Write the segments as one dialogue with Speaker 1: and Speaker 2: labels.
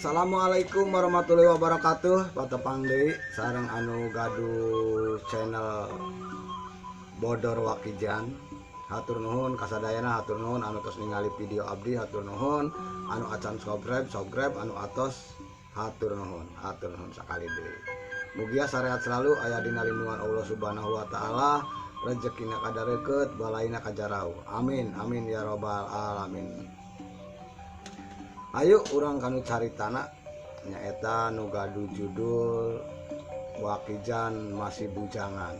Speaker 1: Assalamualaikum warahmatullahi wabarakatuh. Patepang deui sareng anu gaduh channel Bodor Wakijan. Hatur nuhun kasadayana, hatur nuhun anu tos ningali video abdi, hatur nuhun anu acan subscribe, subscribe anu atos, hatur nuhun, hatur nuhun sakali deui. Mugia sarehat selalu aya dina lindungan Allah Subhanahu wa taala, rezekina kadareukeut, balaina kajarau. Amin amin ya robbal alamin. Ayo urang kanu caritana nyaeta nu gaduh judul Wakijan Masih Bujangan.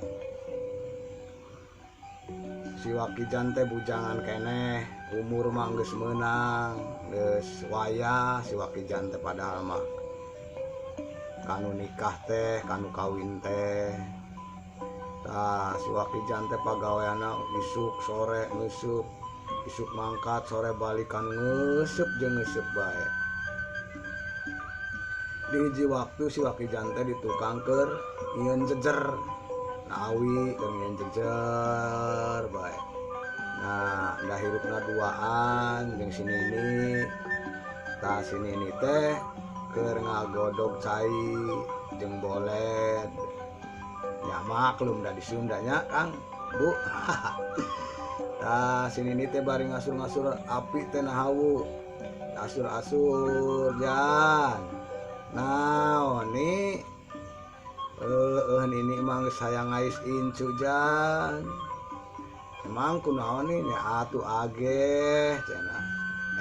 Speaker 1: Si Wakijan teh bujangan keneh, umur mah geus meunang, geus wayah si Wakijan teh padahal mah kanu nikah teh, kanu kawin teh. Tah si Wakijan teh pagaweanna isuk sore ngeusup, isuk mangkat sore balik kanu ngeusup jeung ngeusup bae. Di hiji waktu si Wakijan teh ditukang keur nyieun jejer. Awi keur nyieun jejer bae. Nah, da hirupna duaan jeung si Nini. Tah si Nini teh keur ngagodog cai jeung boled. Ya maklum da di Sunda nya, Kang, Bu. Tah si Nini teh bari ngasur-ngasur api teh na hawu. Asur-asur jan. Naon ni? Nini mah geus hayang ngais incu jan. Emang kunaon nih nya atuh ageh cenah.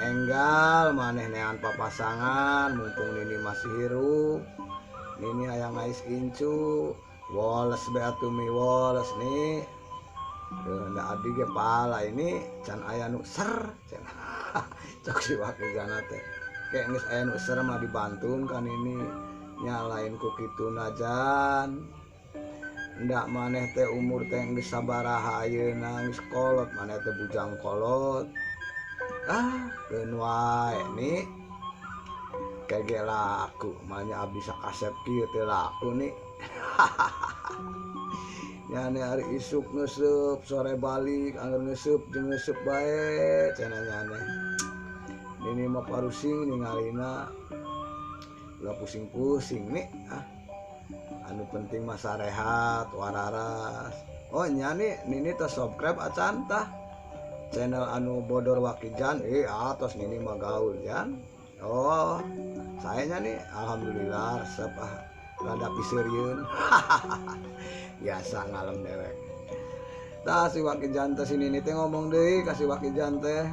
Speaker 1: Enggal maneh nean papasangan mumpung Nini masih hirup. Nini hayang ngais incu. Woles be atuh mi woles nih. Da abdi ge pala ini can aya nu ser cenah. Cok si Wakijan teh. Kayak geus aya nu ser mah dibantun kan ini. Nyalain ku kituna jan. Ndak maneh teh umur teh geus sabaraha ayeuna geus kolot, maneh teh bujang kolot. Ah, keun wae ni. Kege laku, manya abdi sakasep kieu teh laku ni. Nyane hari isuk ngeusup, sore balik angger ngeusup jeung ngeusup bae cenah nyane. Nini mah parusing ningalina. Ulah pusing-pusing nih, ah. Anu penting mah sarehat, wararas. Oh nya nih, Nini teh subscribe acan tah channel anu Bodor Wakijan. Atos Nini mah gaul jan. Oh, sayanya nih alhamdulillah resep ah. Rada piseurieun. Biasa ngalem dewek. Tah si Wakijan teh si Nini teh ngomong deui ka si Wakijan teh.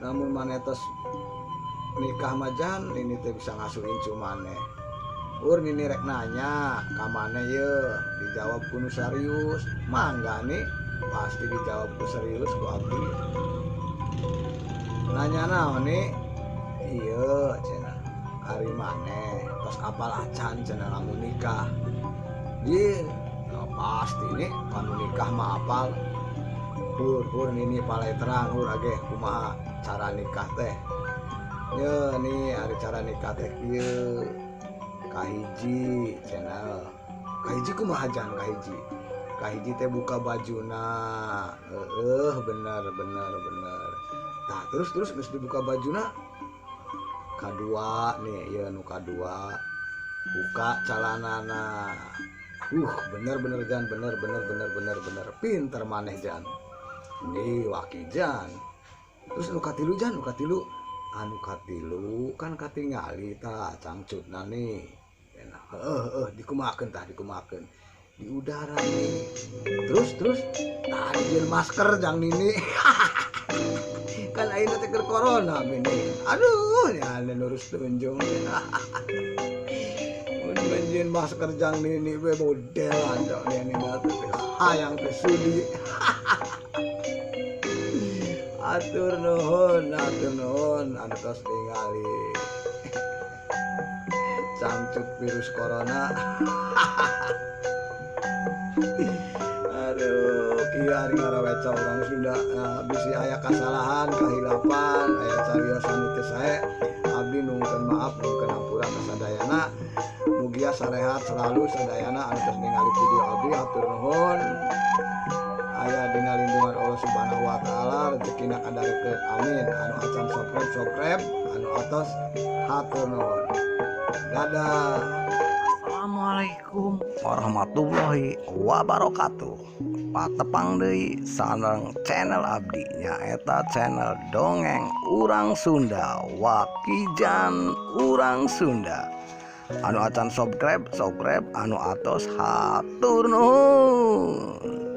Speaker 1: Namun maneh tos nikah mah jan, Nini teh bisa ngasuh incu maneh. Ur Nini rek nanya ka maneh ye, dijawab ku nu serius. Mangga nih, pasti dijawab ku serius ku abdi. Nanya naon nih? Ieu cenah. Ari maneh tos apal acan cenah lamun nikah. Ye, nah, pasti nih kanu nikah mah apal. Hur hur Nini palai terang hur ageh kumaha cara nikah teh. Ye nih ari cara nikah teh kieu. Kahiji channel. Kahiji kumaha jan kahiji? Kahiji teh buka bajuna. Heeh, bener bener bener. Tah terus terus geus dibuka bajuna. Kadua nih, ieu nu kadua. Buka calanana. Bener bener jan, bener bener bener bener bener. Pinter maneh jan. Nih Wakijan. Terus nu katilu jan, nu katilu. Anu katilu kan katingali tah cangcutna nih. Heeh heeh dikumakeun tah dikumakeun. Di udara nih. Terus terus tah dijieun masker jang Nini. Kan ayeuna teh keur corona mini. Aduh, nya nurus tunjung. Mun menjieun masker jang Nini we modelan jang Nini mah teh hayang teh sudi. Atur nuhun, anu tos ningali cangcut virus corona. Aduh, kieu ari ngaraweca urang Sunda, nah, bisi aya kasalahan, kahilapan, aya cariosan nu teu sae, abdi nuhunkeun maaf, nuhunkeun hampura kasadayana. Mugia sarehat selalu sadayana anu tos ningali video abdi, hatur nuhun. Aya dina lindungan Allah Subhanahu wa taala, rezekina kadareukeun. Amin. Anu acan subscribe, subscribe, anu Anu atos, hatur nuhun. Dadah.
Speaker 2: Assalamualaikum warahmatullahi wabarakatuh. Patepang deui sareng channel abdi, nyaeta channel Dongeng Urang Sunda, Wakijan Urang Sunda. Anu acan subscribe, subscribe. Anu atos, hatur nuhun.